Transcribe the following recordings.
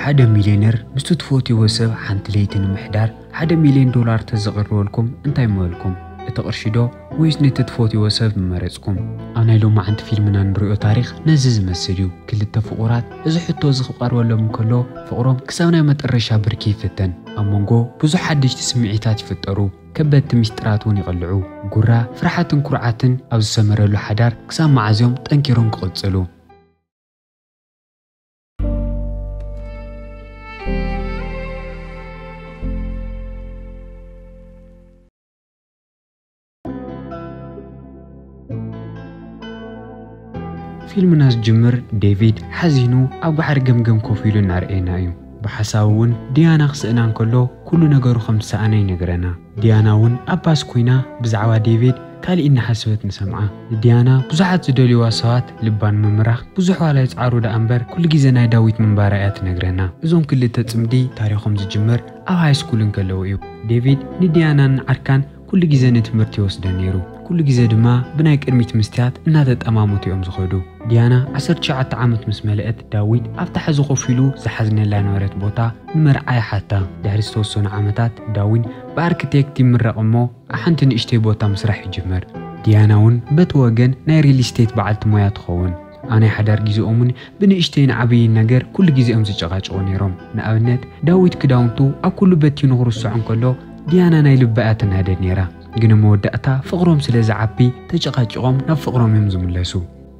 ሓደ ሚልዮነር ምስቲ ትፈትይዎ ሰብ ሓንቲ ለይቲ ንምሕዳር ሓደ ሚልዮን ዶላር ተዘቕርበልኩም እንታይ ምበልኩም? እቲ ቅርሺ ዶ ወይስ ነቲ ትፈትይዎ ሰብ ምመረጽኩም? ኣብ ናይ ሎማዓንቲ ፊልምና ንሪኦ ታሪኽ ነዚ ዝመስል እዩ። ክልተ ፍቑራት እዚ ሕቶ እዚ ክቐርበሎም እንከሎ ፍቕሮም ክሳብ ናይ መጠረሻ ብርኪ ይፍተን። ኣብ መንጎ ብዙሕ ሓደሽቲ ስምዒታት ይፍጠሩ። ከበድቲ ምስጢራት እውን ይቕልዑ። ጉራ፣ ፍርሓትን ኩርዓትን ኣብ ዝሰመረሉ ሓዳር ክሳብ መዓዝዮም ጠንኪሮም ክቕጽሉ? ፊልምና ዝጅምር ዴቪድ ሓዚኑ ኣብ ባሕሪ ገምገም ኮፍ ኢሉ እናርኣየና እዩ። ብሓሳቡ እውን ዲያና ክስእና እንከሎ ኩሉ ነገሩ ከም ዝሰኣነ ይነግረና። ዲያና እውን ኣብ ባስ ኮይና ብዛዕባ ዴቪድ ካሊእ እናሓሰበት ንሰምዓ። ንዲያና ብዙሓት ዝደልይዋ ሰባት ልባ ንምምራኽ ብዙሕ ዋላ ይጽዓሩ ደኣ እምበር ኩሉ ግዜ ናይ ዳዊት ምንባራ እያ ትነግረና። እዞም ክልተ ጽምዲ ታሪኾም ዝጅምር ኣብ ሃይ ስኩል እንከለዉ እዩ። ዴቪድ ንዲያናን ንዓርካን ኩሉ ግዜ ንትምህርቲ ይወስደን ነይሩ። ኩሉ ግዜ ድማ ብናይ ቅድሚት ምስትያት እናተጠማመቱ እዮም ዝኸዱ። ዲያና ዓሰርተ ትሽዓተ ዓመት ምስ መለአት ዳዊት ኣብታ ሕዚ ኮፍ ኢሉ ዝሓዝነላ ነበረት ቦታ ንመርዓ ይሓታ። ድሕሪ ዝተወሰኑ ዓመታት ዳዊን ብኣርክቴክት ይምረቕ እሞ ኣብ ሓንቲ ንእሽተይ ቦታ ምስራሕ ይጅምር። ዲያና እውን በቲ ወገን ናይ ሪል ስቴት በዓልቲ ሞያ ትኸውን። ኣብ ናይ ሓዳር ግዜኦምን ብንእሽተይን ዓብይን ነገር ኩሉ ግዜ እዮም ዝጨቃጭቑ ነይሮም። ንኣብነት ዳዊት ክዳውንቱ ኣብ ኩሉ በቲኑ ክርስዖ እንከሎ ዲያና ናይ ልባ እያ ትናደድ ነይራ። ግን ኣብ መወዳእታ ፍቕሮም ስለ ዝዓቢ ተጨቃጭቖም ናብ ፍቕሮም እዮም ዝምለሱ።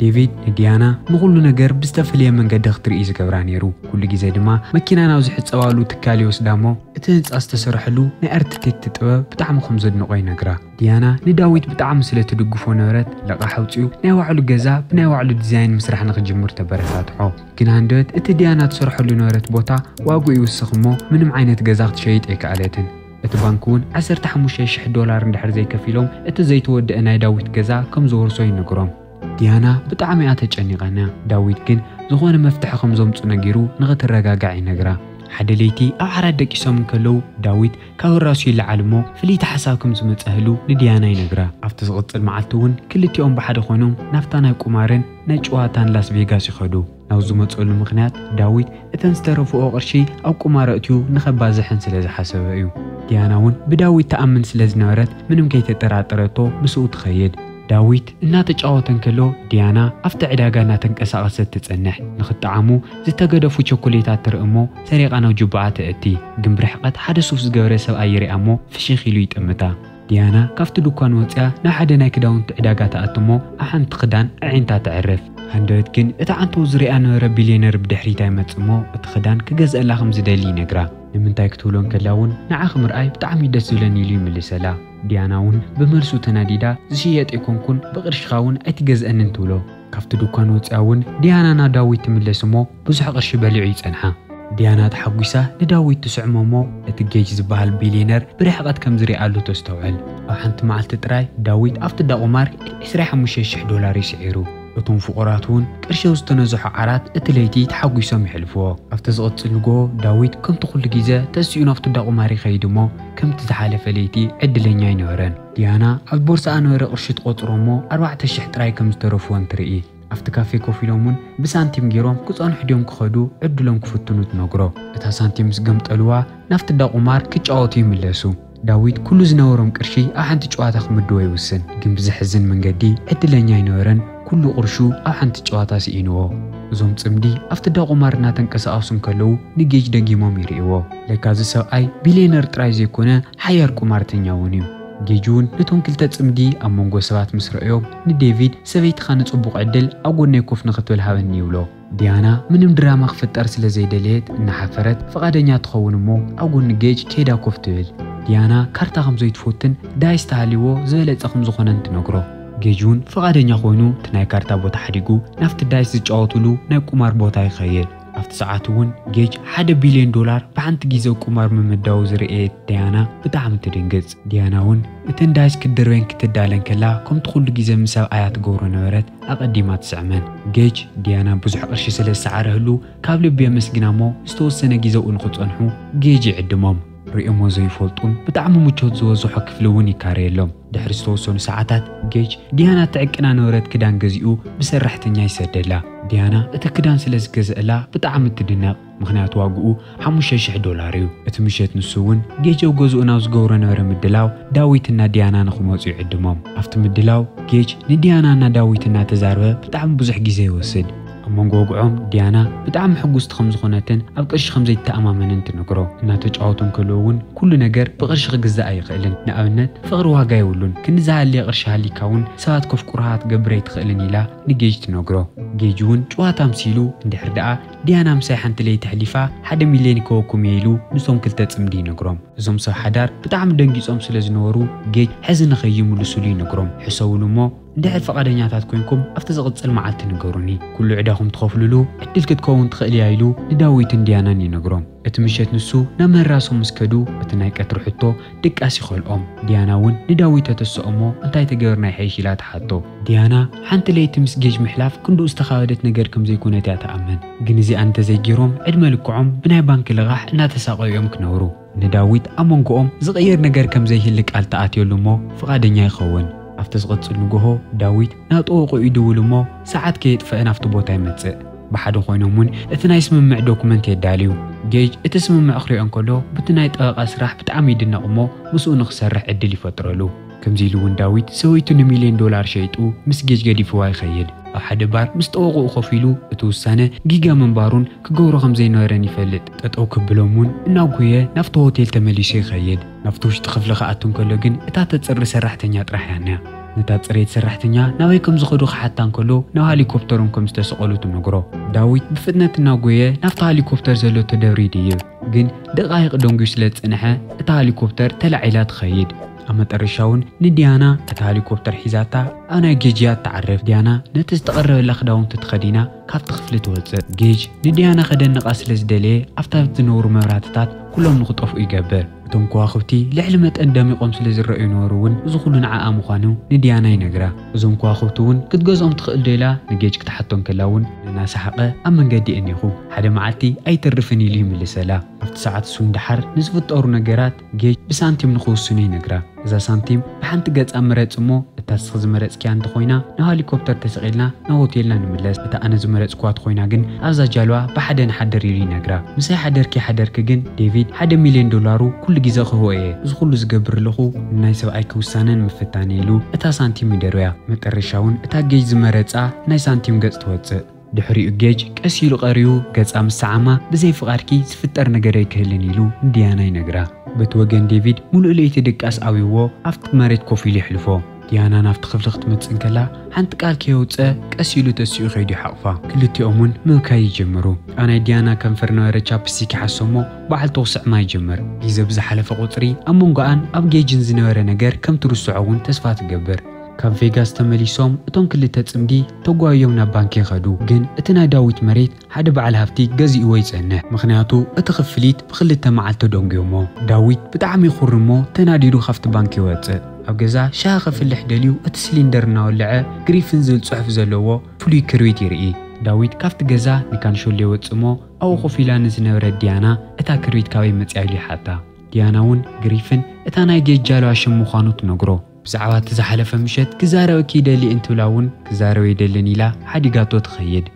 ዴቪድ ንዲያና ንኹሉ ነገር ብዝተፈለየ መንገዲ ክትርኢ ዝገብራ ነይሩ። ኩሉ ግዜ ድማ መኪና ናብ ዝሕጸባሉ ትካል ይወስዳ እሞ እቲ ህንጻ ዝተሰርሐሉ ናይ ኣርክቴክት ጥበብ ብጣዕሚ ከም ዘድንቖ ይነግራ። ዲያና ንዳዊት ብጣዕሚ ስለ ትድግፎ ነበረት ለቓሕ ኣውጺኡ ናይ ባዕሉ ገዛ ብናይ ባዕሉ ዲዛይን ምስራሕ ንኽጅምር ተበረታትዖ። ግን ሃንደበት እቲ ዲያና ትሰርሐሉ ነበረት ቦታ ዋግኡ ይውስኽ እሞ ምንም ዓይነት ገዛ ክትሸይጥ ኣይከኣለትን። እቲ ባንክ እውን ዓሰርተ ሓሙሽተ ሽሕ ዶላር እንድሕር ዘይከፊሎም እቲ ዘይተወደአ ናይ ዳዊት ገዛ ከም ዝወርሶ ይነግሮም። ዲያና ብጣዕሚ እያ ተጨኒቓ ነያ። ዳዊት ግን ዝኾነ መፍትሒ ከም ዘምጹ ነጊሩ ንኽትረጋጋዕ ይነግራ። ሓደ ለይቲ ኣብ ዓራት ደቂሶም እንከለዉ ዳዊት ካብ ህራሱ ይለዓል እሞ ፍልይቲ ሓሳብ ከም ዝመጸህሉ ንዲያና ይነግራ። ኣብቲ ዝቕጽል መዓልቲ እውን ክልቲኦም ብሓደ ኮይኖም ናብታ ናይ ቁማርን ናይ ጨዋታን ላስ ቬጋስ ይኸዱ። ናብ ዝመጸሉ ምኽንያት ዳዊት እተን ዝተረፍኦ ቅርሺ ኣብ ቁማር ኣእትዩ ንኸባዝሐን ስለ ዝሓሰበ እዩ። ዲያና እውን ብዳዊት ትኣምን ስለ ዝነበረት ምንም ከይተጠራጠረቶ ምስኡ ትኸይድ። ዳዊት እናተጫወተ እንከሎ ዲያና ኣብቲ ዕዳጋ እናተንቀሳቐሰት ትጸንሕ። ንኽጠዓሙ ዝተገደፉ ቸኮሌታት ትርኢ እሞ ሰሪቓ ናብ ጁባኣ ተእቲ። ግን ብርሕቐት ሓደ ሱፍ ዝገበረ ሰብኣይ ይሪኣ እሞ ፍሽኽ ኢሉ ይጥምታ። ዲያና ካብቲ ድኳን ወጺኣ ናብ ሓደ ናይ ክዳውንቲ ዕዳጋ ትኣቲ እሞ ኣብ ሓንቲ ክዳን ኣዒንታ ተዕርፍ። ሃንደበት ግን እቲ ዓንተው ዝሪኣ ነበረ ቢልዮነር ብድሕሪታ ይመጽእ እሞ እቲ ክዳን ክገዝአላ ከም ዝደሊ ይነግራ። ንምንታይ ክትብሎ እንከላ እውን ንዓኺ ምርኣይ ብጣዕሚ ደስ ዝብለኒ ኢሉ ይምልሰላ። ዲያና እውን ብመልሱ ተናዲዳ ዝሽየጥ ኣይኮንኩን ብቕርሽኻ እውን ኣይትገዝአንን ትብሎ። ካብቲ ድኳን ወጺኣ እውን ዲያና ናብ ዳዊት ትምለስ እሞ ብዙሕ ቅርሺ በሊዑ ይጸንሓ። ዲያና ተሓጒሳ ንዳዊት ትስዕሞ እሞ እቲ ጌጅ ዝበሃል ቢልዮነር ብርሕቐት ከም ዝሪኣሉ ተስተውዕል። ኣብ ሓንቲ መዓልቲ ጥራይ ዳዊት ኣብቲ ዳቑማር ዕስራ ሓሙሽተ ሽሕ ዶላር እዩ ስዒሩ። እቶም ፍቑራት እውን ቅርሺ ዝተነዝሖ ዓራት እቲ ለይቲ ተሓጒሶም የሕልፍዎ። ኣብቲ ዝቕጽል ንግሆ ዳዊት ከምቲ ኩሉ ግዜ ተሲኡ ናብቲ ዳቑማር ይኸይድ እሞ ከምቲ ዝሓለፈ ለይቲ ዕድለኛ ኣይነበረን። ዲያና ኣብ ቦርሳኣ ነበረ ቅርሺ ትቖጽሮ እሞ ኣርባዕተ ሽሕ ጥራይ ከም ዝተረፍወን ትርኢ። ኣብቲ ካፌ ኮፍ ኢሎም እውን ብሳንቲም ገይሮም ክጸንሑ ድዮም ክኸዱ ዕድሎም ክፍትኑ ትነግሮ። እታ ሳንቲም ምስ ገምጠልዋ ናብቲ ዳቑማር ክጫወቱ ይምለሱ። ዳዊት ኩሉ ዝነበሮም ቅርሺ ኣብ ሓንቲ ጨዋታ ክምድቦ ይውስን። ግን ብዘሕዝን መንገዲ ዕድለኛ ኣይነበረን፣ ኩሉ ቅርሹ ኣብ ሓንቲ ጨዋታ ስኢንዎ። እዞም ጽምዲ ኣብቲ ዳቑማር እናተንቀሳቐሱ እንከለዉ ንጌጅ ደጊሞም ይርእይዎ። ለካ እዚ ሰብኣይ ቢልዮነር ጥራይ ዘይኮነ ሓያል ቁማርተኛ እውን እዩ። ጌጅ እውን ነቶም ክልተ ጽምዲ ኣብ መንጎ ሰባት ምስ ረኣዮም ንዴቪድ ሰበይትኻ ንጽቡቕ ዕድል ኣብ ጎነይ ኮፍ ንኽትብል ሃበኒ ይብሎ። ዲያና ምንም ድራማ ክፍጠር ስለ ዘይደለየት እናሓፈረት ፍቓደኛ ትኸውን እሞ ኣብ ጎኒ ጌጅ ከይዳ ኮፍ ትብል። ዲያና ካርታ ከም ዘይትፈቱን ዳይስ ተሃልይዎ ዝበለጸ ከም ዝኾነን ትነግሮ። ጌጅ እውን ፍቓደኛ ኮይኑ እቲ ናይ ካርታ ቦታ ሓዲጉ ናብቲ ዳይስ ዝጫወቱሉ ናይ ቁማር ቦታ ይኸይድ። ኣብቲ ሰዓት እውን ጌጅ ሓደ ቢልዮን ዶላር ብሓንቲ ግዜ ቁማር ምምዳቡ ዝረኣየት ዲያና ብጣዕሚ ትድንግጽ። ዲያና እውን እተን ዳይስ ክትድርበን ክትዳለን ከላ ከምቲ ኩሉ ግዜ ምስ ሰብኣያ ትገብሮ ነበረት ኣቐዲማ ትስዕመን። ጌጅ ዲያና ብዙሕ ቅርሺ ስለ ዝሰዓረህሉ ካብ ልቢ የመስግና እሞ ዝተወሰነ ግዜ ኣብኡ ንኽጸንሑ ጌጅ ይዕድሞም። ርእዮሞ ዘይፈልጡን ብጣዕሚ ምቾት ዝበዝሖ ክፍሊ እውን ይካረየሎም። ድሕሪ ዝተወሰኑ ሰዓታት ጌጅ ዲያና ትዕቅና ነበረት ክዳን ገዚኡ ብሰራሕተኛ ይሰደላ። ዲያና እቲ ክዳን ስለ ዝገዝአላ ብጣዕሚ ትድነቕ፣ ምኽንያቱ ዋግኡ ሓሙሽተ ሽሕ ዶላር እዩ። እቲ ምሸት ንሱ እውን ጌጅ ኣብ ገዝኡ ናብ ዝገብሮ ነበረ ምድላው ዳዊትና ዲያና ንኽመፁ ይዕድሞም። ኣብቲ ምድላው ጌጅ ንዲያና እና ዳዊት እናተዛረበ ብጣዕሚ ብዙሕ ግዜ ይወስድ። ኣብ መንጎ ወግዖም ዲያና ብጣዕሚ ሕጉስቲ ከም ዝኾነትን ኣብ ቅርሺ ከም ዘይተኣማመንን ትነግሮ። እናተጫወቱ እንከለዉ እውን ኩሉ ነገር ብቅርሺ ክግዛእ ኣይኽእልን። ንኣብነት ፍቅሪ ዋጋ የብሉን፣ ክንዲ ዝሃለየ ቅርሺ ሃሊካ እውን ሰባት ከፍቅሩኻ ክትገብር ኣይትኽእልን ኢላ ንጌጅ ትነግሮ። ጌጅ እውን ጨዋታ ምሲሉ እንድሕር ደኣ ዲያና ምሳይ ሓንቲ ለይቲ ኣሕሊፋ ሓደ ሚልዮን ይከወኩም እየ ኢሉ ንሶም ክልተ ፅምዲ ይነግሮም። እዞም ሰብ ሓዳር ብጣዕሚ ደንጊጾም ስለ ዝነበሩ ጌጅ ሕዚ ንኸይምልሱሉ ይነግሮም። ሕሰቡሉ እሞ እንድሕር ፈቓደኛታት ኮይንኩም ኣብቲ ዝቕጽል መዓልቲ ንገሩኒ፣ ኩሉ ዕዳኹም ትኸፍሉሉ ዕድል ክትከውን ትኽእል እያ ኢሉ ንዳዊትን ዲያናን ይነግሮም። እቲ ምሸት ንሱ ናብ መህራሶም ምስ ከዱ እቲ ናይ ቀትሪ ሕቶ ድቃስ ይኸልኦም። ዲያና እውን ንዳዊት ተተስኦ እሞ እንታይ ተገበርና ይሐይሽ ኢላ ትሓቶ። ዲያና ሓንቲ ለይቲ ምስ ጌጅ ምሕላፍ ክንድኡ ዝተኻበደት ነገር ከም ዘይኮነት እያ ትኣምን። ግን እዚኣ እንተዘይገይሮም ዕድመ ልክዖም ብናይ ባንኪ ልቓሕ እናተሳቐዩ እዮም ክነብሩ። ንዳዊት ኣብ መንጎኦም ዝቕየር ነገር ከም ዘይህሊ ቃል ተኣትየሉ እሞ ፍቓደኛ ይኸውን። ኣብቲ ዝቕጽል ንግሆ ዳዊት ናብ ጠበቆኡ ይድውል እሞ ሰዓት ከየጥፈአ ናብቲ ቦታ ይመጽእ። ብሓደ ኮይኖም እውን እቲ ናይ ስምምዕ ዶኩመንት የዳልዩ። ጌጅ እቲ ስምምዕ ክሪኦ እንከሎ ብቲ ናይ ጠበቃ ስራሕ ብጣዕሚ ይድነቕ እሞ ምስኡ ንኽሰርሕ ዕድል ይፈጥረሉ። ከምዚ ኢሉ እውን ዳዊት ሰበይቱ ንሚልዮን ዶላር ሸይጡ ምስ ጌጅ ገዲፍዋ ይኸይድ። ኣብ ሓደ ባር ምስ ጠበቆኡ ኮፍ ኢሉ እቲ ውሳነ ጊጋ ምንባሩን ክገብሮ ከም ዘይነበረን ይፈልጥ። ጠጠው ክብሎም እውን እናጎየ ናብቲ ሆቴል ተመሊሱ ይኸይድ። ናብቲ ውሽጢ ክፍሊ ክኣቱ እንከሎ ግን እታ ተጽሪ ሰራሕተኛ ጥራሕ እያ እኒኣ። ነታ ጽሬት ሰራሕተኛ ናበይ ከም ዝኸዱ ክሓታ እንከሎ ናብ ሃሊኮፕተሮም ከም ዝተሰቐሉ ትነግሮ። ዳዊት ብፍጥነት እናጎየ ናብቲ ሃሊኮፕተር ዘሎ ተደብሪ ይድይብ። ግን ደቃይቕ ደንጉዩ ስለ ዝጸንሐ እታ ሃሊኮፕተር ተላዒላ ትኸይድ። ኣብ መጠረሻ እውን ንዲያና እታ ሃሊኮፕተር ሒዛታ ኣብ ናይ ጌጅ ያት ትዓርፍ። ዲያና ነቲ ዝተቐረበላ ክዳውንቲ ተኸዲና ካብቲ ክፍሊ ትወጽእ። ጌጅ ንዲያና ከደንቓ ስለ ዝደለየ ኣብታ ዝነበሩ መብራህትታት ኩሎም ንኽጠፍኡ ይገብር። እቶም ከዋኽብቲ ልዕሊ መጠን ደሚቖም ስለ ዝረኣዩ ነበሩ እውን እዚ ኩሉ ንዓኣ ምዃኑ ንዲያና ይነግራ። እዞም ከዋኽብቲ እውን ክትገዝኦም ትኽእል ዶ ኢላ ንጌጅ ክትሓቶ እንከላ እውን እናሰሓቐ ኣብ መንገዲ እኒኹ ሓደ መዓልቲ ኣይተርፍን ኢሉ ይምልሰላ። ኣብቲ ሰዓት እሱ ንደሓር ንዝፍጠሩ ነገራት ጌጅ ብሳንቲም ንኽውስኑ ይነግራ። እዛ ሳንቲም ብሓንቲ ገጻ ምረጽ እሞ እታ ንስኺ ዝመረጽክያ እንተኾይና ናብ ሄሊኮፕተር ተሰቒልና ናብ ሆቴልና ንምለስ። እታ ኣነ ዝመረጽክዋ ተኾይና ግን ኣብዛ ጃልባ ብሓደ ንሓድር ኢሉ ይነግራ። ምሳይ ሓደርኪ ሓደርኪ ግን ዴቪድ ሓደ ሚልዮን ዶላሩ ኩሉ ግዜ ክህቦ እየ። እዚ ኩሉ ዝገብር ኣለኹ ንናይ ሰብኣይኪ ውሳነ ንምፍታን እየ ኢሉ እታ ሳንቲም ይደርብያ። መጠረሻ እውን እታ ጌጅ ዝመረጻ ናይ ሳንቲም ገጽ ትወጽእ። ድሕሪኡ ጌጅ ቀስ ኢሉ ቀርዩ ገጻ ምስ ሰዓማ ብዘይ ፍቓድኪ ዝፍጠር ነገር ኣይክህልን ኢሉ ንዲያና ይነግራ። በቲ ወገን ዴቪድ ሙሉእ ለይቲ ድቃስ ኣብይዎ ኣብቲ መሬት ኮፍ ኢሉ የሕልፎ። ዲያና ናብቲ ክፍሊ ክትመጽእ እንከላ ሓንቲ ቃል ከየውጸ ቀስ ኢሉ ተሲኡ ከይዱ ይሓቕፋ። ክልቲኦም እውን ምብካይ ይጀምሩ። ኣብ ናይ ዲያና ከንፈር ነበረ ቻፕስቲክ ይሓሶ እሞ በዓልቱ ክስዕማ ይጀምር። ግዜ ብዝሓለፈ ቁጽሪ ኣብ መንጎኣን ኣብ ጌጅን ዝነበረ ነገር ከም ትርስዖ እውን ተስፋ ትገብር። ካብ ቬጋስ ተመሊሶም እቶም ክልተ ጽምዲ ተጓዮም ናብ ባንኪ ይኸዱ። ግን እቲ ናይ ዳዊት መሬት ሓደ በዓል ሃፍቲ ገዚእዎ ይጸንሕ። ምኽንያቱ እቲ ክፍሊት ብክልተ መዓልቲ ደንጉዮሞ። ዳዊት ብጣዕሚ ይኹሪ እሞ ተናዲዱ ካብቲ ባንኪ ይወጽእ። ኣብ ገዛ ሻሂ ከፍልሕ ደልዩ እቲ ሲሊንደር እናወልዐ ግሪፍን ዝብል ጽሑፍ ዘለዎ ፍሉይ ክርቢት ይርኢ። ዳዊት ካብቲ ገዛ ንካንሾሎ ይወጽእ እሞ ኣብኡ ኮፍ ኢላ ንዝነበረት ዲያና እታ ክርቢት ካበይ መጽያ ኢሉ ይሓታ። ዲያና እውን ግሪፍን እታ ናይ ጌጅ ጃልባ ሽም ምዃኑ ትነግሮ። ብዛዕባ እቲ ዝሓለፈ ምሸት ክዛረበኪ ይደሊ እንትብላ እውን ክዛረብ ኣይደልን ኢላ ሓዲጋቶ ትኸይድ።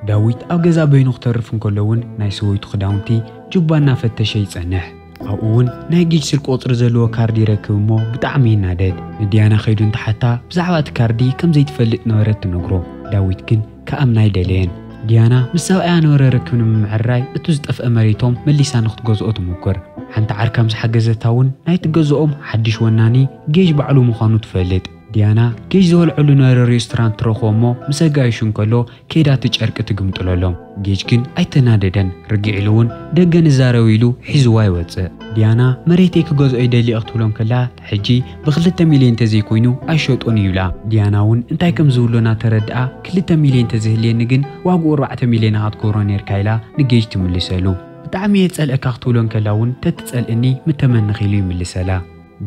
ዳዊት ኣብ ገዛ በይኑ ክተርፍ እንከሎ እውን ናይ ሰበይቱ ክዳውንቲ ጁባ እናፈተሸ ይጸንሕ። ኣብኡ እውን ናይ ጌጅ ስልኪ ቁጽሪ ዘለዎ ካርድ ይረክብ እሞ ብጣዕሚ ይናደድ። ንዲያና ከይዱ እንትሓታ ብዛዕባ እቲ ካርዲ ከም ዘይትፈልጥ ነበረት ትነግሮ። ዳዊት ግን ክኣምና ኣይደለየን። ዲያና ምስ ሰብኣያ ነበረ ርክብ ንምምዕርራይ እቱ ዝጠፍአ መሬቶም መሊሳ ንክትገዝኦ ትሙክር። ሓንቲ ዓርካ ምስ ሓገዘታ እውን ናይቲ ገዝኦም ሓድሽ ወናኒ ጌጅ ባዕሉ ምዃኑ ትፈልጥ። ዲያና ጌጅ ዝበልዐሉ ነበረ ሬስቶራንት ትረኽቦ እሞ ምስ ኣጋይሹ እንከሎ ከይዳ እቲ ጨርቂ ትግምጥለሎም። ጌጅ ግን ኣይተናደደን። ርግዕ ኢሉ እውን ደገ ንዛረብ ኢሉ ሒዝዋ ይወፅእ። ዲያና መሬተይ ክገዝኦ ይደሊ እየ ክትብሎ እንከላ ሕጂ ብክልተ ሚልዮን ተዘይኮይኑ ኣይሸጦን እዩ ይብላ። ዲያና እውን እንታይ ከም ዝብሎ እናተረድኣ ክልተ ሚልዮን ተዘይህልየኒ ግን ዋግኡ ኣርባዕተ ሚልዮን ኢኻ ክትገብሮ ነይርካ ኢላ ንጌጅ ትምልሰሉ። ብጣዕሚ እየ ጸልእካ ክትብሎ እንከላ እውን ተትጸልእኒ ምተመነኺ ኢሉ ይምልሰላ።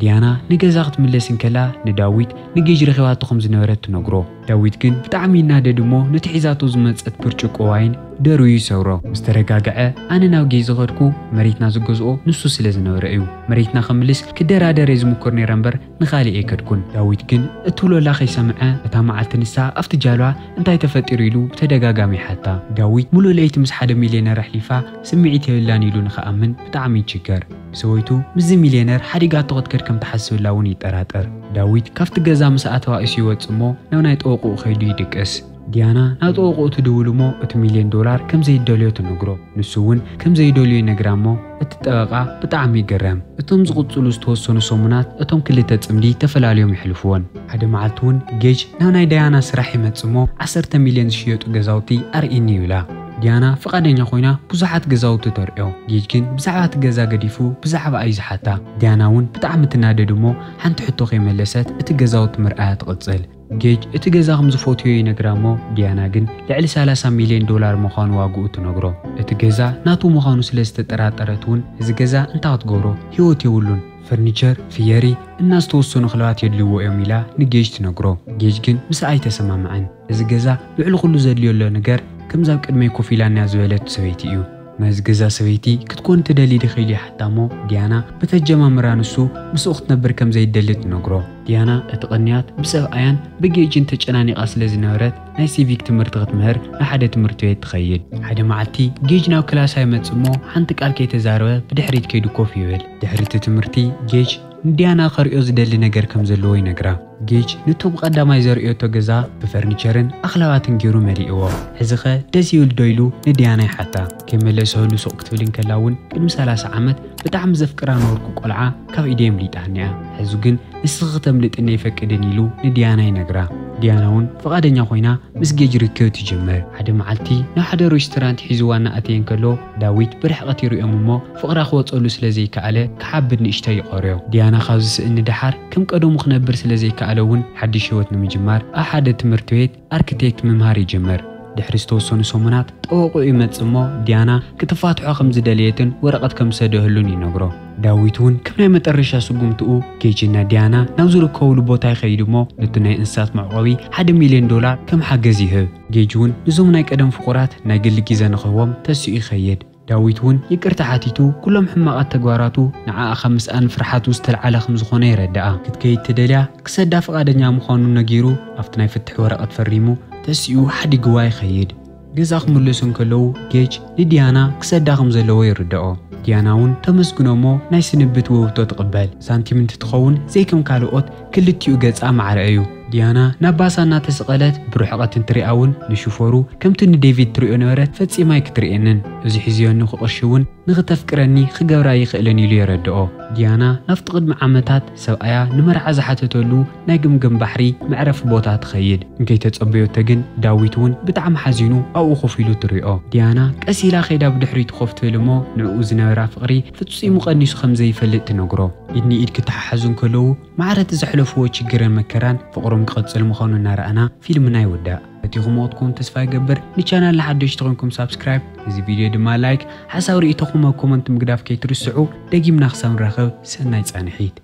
ዲያና ንገዛ ክትምለስ እንከላ ንዳዊት ንጌጅ ረኺባቶ ከም ዝነበረት ትነግሮ። ዳዊት ግን ብጣዕሚ ይናደድ እሞ ነቲ ሒዛቶ ዝመጸት ብርጭቆ ዋይን ደርብዩ ይሰብሮ። ምስ ተረጋግዐ ኣነ ናብ ጌጅ ዝኸድኩ መሬትና ዝገዝኦ ንሱ ስለ ዝነበረ እዩ። መሬትና ከምልስ ክደራደር እየ ዝምኩር ነይረ እምበር ንኻሊእ ኣይከድኩን። ዳዊት ግን እትብሎ ላ ከይሰምዐ እታ መዓልቲ ንሳ ኣብቲ ጃልባ እንታይ ተፈጢሩ ኢሉ ብተደጋጋሚ ይሓታ። ዳዊት ሙሉእ ለይቲ ምስ ሓደ ሚልዮነር ኣሕሊፋ ስምዒት የብላን ኢሉ ንኽኣምን ብጣዕሚ ይችገር። ሰበይቱ ምስዚ ሚልዮነር ሓዲጋቶ ክትከድ ከም ትሓስብላ እውን ይጠራጠር። ዳዊት ካብቲ ገዛ ምስ ኣተዋ እሱ ይወጽእ እሞ ናብ ናይ ጠበቆኡ ከይዱ ይድቅስ። ዲያና ናብ ጠበቆኡ ትድውል እሞ እቲ ሚልዮን ዶላር ከም ዘይደልዮ ትነግሮ። ንሱ እውን ከም ዘይደልዮ ይነግራ እሞ እቲ ጠበቃ ብጣዕሚ ይግረም። እቶም ዝቕጽሉ ዝተወሰኑ ሰሙናት እቶም ክልተ ጽምዲ ተፈላልዮም የሕልፍዎን። ሓደ መዓልቲ እውን ጌጅ ናብ ናይ ዳያና ስራሕ ይመጽእ እሞ ዓሰርተ ሚልዮን ዝሽየጡ ገዛውቲ ኣርእይኒ ይብላ። ዲያና ፍቓደኛ ኮይና ብዙሓት ገዛውቲ ተርእዮ። ጌጅ ግን ብዛዕባ እቲ ገዛ ገዲፉ ብዛዕባ እዩ ዝሓታ። ዲያና እውን ብጣዕሚ ትናደድ እሞ ሓንቲ ሕቶ ከይመለሰት እቲ ገዛውቲ ምርኣያ ትቕጽል። ጌጅ እቲ ገዛ ከም ዝፈትዮ ይነግራ እሞ ዲያና ግን ልዕሊ ሰላሳ ሚልዮን ዶላር ምዃኑ ዋግኡ ትነግሮ። እቲ ገዛ ናቱ ምዃኑ ስለ ዝተጠራጠረት እውን እዚ ገዛ እንታይ ክትገብሮ ህይወት የብሉን። ፈርኒቸር፣ ፍየሪ እና ዝተወሰኑ ክለባት የድልዎ እዮም ኢላ ንጌጅ ትነግሮ። ጌጅ ግን ምስ ኣይተሰማምዐን። እዚ ገዛ ልዕሊ ኩሉ ዘድልዮ ኣሎ ነገር ከምዛ ኣብ ቅድመይ ኮፍ ኢላንያ ዝበለት ሰበይቲ እዩ። ናይዚ ገዛ ሰበይቲ ክትኮን ትደሊ ዲኺ ኢሉ ይሓታ እሞ ዲያና በተጀማምራ ንሱ ምስኡ ክትነብር ከም ዘይደሊ ትነግሮ። ዲያና እቲ ቅንያት ብሰብኣያን ብጌጅን ተጨናኒቓ ስለ ዝነበረት ናይ ሲቪክ ትምህርቲ ክትምህር ንሓደ ትምህርቲ ቤት ትኸይድ። ሓደ መዓልቲ ጌጅ ናብ ክላሳ ይመጽእ እሞ ሓንቲ ቃል ከይተዛረበ ብድሕሪት ከይዱ ኮፍ ይብል። ድሕሪ እቲ ትምህርቲ ጌጅ ንዲያና ከርእዮ ዝደሊ ነገር ከም ዘለዎ ይነግራ። ጌጅ ንቶም ቀዳማይ ዘርእዮቶ ገዛ ብፈርኒቸርን ኣኽላባትን ገይሩ መሊእዎ። ሕዚኸ ደስ ይብል ዶ ኢሉ ንዲያና ይሓታ። ከይመለሰሉ ሱቕ ክትብል እንከላ እውን ቅድሚ ሰላሳ ዓመት ብጣዕሚ ዘፍቅራ ነበርኩ ቆልዓ ካብ ኢደይ ኣምሊጣኒ እያ። ሕዚ ግን ንስኺ ክተምልጥኒ ኣይፈቅድን ኢሉ ንዲያና ይነግራ። ዲያና እውን ፍቓደኛ ኮይና ምስ ጌጅ ርክብ ትጅምር። ሓደ መዓልቲ ናብ ሓደ ሬስቶራንት ሒዝዋ እናኣተየ እንከሎ ዳዊት ብርሕቐት ይርእዮም እሞ ፍቕራ ክወጸሉ ስለ ዘይከኣለ ክሓብድ ንእሽተይ ይቐርዮ። ዲያና ካብ ዝስእኒ ደሓር ከም ቀደሙ ክነብር ስለ ዘይከኣለ እውን ሓድሽ ህይወት ንምጅማር ኣብ ሓደ ትምህርቲ ቤት ኣርክቴክት ምምሃር ይጅምር። ድሕሪ ዝተወሰኑ ሰሙናት ጠበቆኡ ይመጽእ እሞ ዲያና ክትፋትሖ ከም ዝደለየትን ወረቐት ከም ዝሰደህሉን ይነግሮ። ዳዊት እውን ከም ናይ መጠረሻ ስጉምትኡ ጌጅና ዲያና ናብ ዝርከቡሉ ቦታ ይኸይድ እሞ ነቲ ናይ እንስሳት መዕቆቢ ሓደ ሚልዮን ዶላር ከም ሓገዝ ይህብ። ጌጅ እውን ንዞም ናይ ቀደም ፍቑራት ናይ ግሊ ግዜ ንኽህቦም ተሲኡ ይኸይድ። ዳዊት እውን ይቅርታ ሓቲቱ ኩሎም ሕማቓት ተግባራቱ ንዓኣ ካብ ምስኣን ፍርሓቱ ዝተልዓለ ከም ዝኾነ የረድኣ። ክትከይድ ተደልያ ክሰዳ ፍቓደኛ ምዃኑ ነጊሩ ኣብቲ ናይ ፍትሒ ወረቐት ፈሪሙ ተሲኡ ሓዲግዋ ይኸይድ። ገዛ ክምለሱ እንከለዉ ጌጅ ንዲያና ክሰዳ ከም ዘለዎ ይርድኦ። ዲያና እውን ተመስግኖ እሞ ናይ ስንብት ውህብቶ ትቕበል። ሳንቲም እንትትኸውን ዘይከም ካልኦት ክልቲኡ ገጻ ማዕረ እዩ። ዲያና ናብ ባሳ እናተሰቐለት ብርሕቐት እንትሪኣ እውን ንሹፈሩ ከምቲ ንዴቪድ ትሪኦ ነበረት ፈጺማ ኣይክትርእየንን። እዚ ሒዝዮኒ ክቕርሺ እውን ንኽተፍቅረኒ ክገብራ ይኽእልን ኢሉ የረድኦ። ዲያና ናብቲ ቅድሚ ዓመታት ሰብኣያ ንመርዓ ዝሓተተሉ ናይ ገምገም ባሕሪ መዕረፊ ቦታ ትኸይድ። እንከይተጸበዮቶ ግን ዳዊት እውን ብጣዕሚ ሓዚኑ ኣብኡ ኮፍ ኢሉ ትሪኦ። ዲያና ቀስ ኢላ ከይዳ ብድሕሪቱ ኮፍ ትብል እሞ ንዕኡ ዝነበራ ፍቕሪ ፍጹሙ ቀኒሱ ከም ዘይፈልጥ ትነግሮ። ኢድ ንኢድ ክተሓሓዙ እንከለዉ ማዕረ እቲ ዘሕለፍዎ ችግርን መከራን ፍቕሮም ክቕጽል ምዃኑ እናረኣና ፊልምና ይውዳእ። ፈቲኹምዎ ክትኮኑ ተስፋ ይገብር። ንቻናልና ሓደሽቲ ኮይንኩም ሳብስክራይብ፣ እዚ ቪድዮ ድማ ላይክ፣ ሓሳብ ርእይቶኹም ኣብ ኮመንት ምግዳፍ ከይትርስዑ። ደጊምና ክሳብ ንራኸብ ሰናይ ጻንሒት።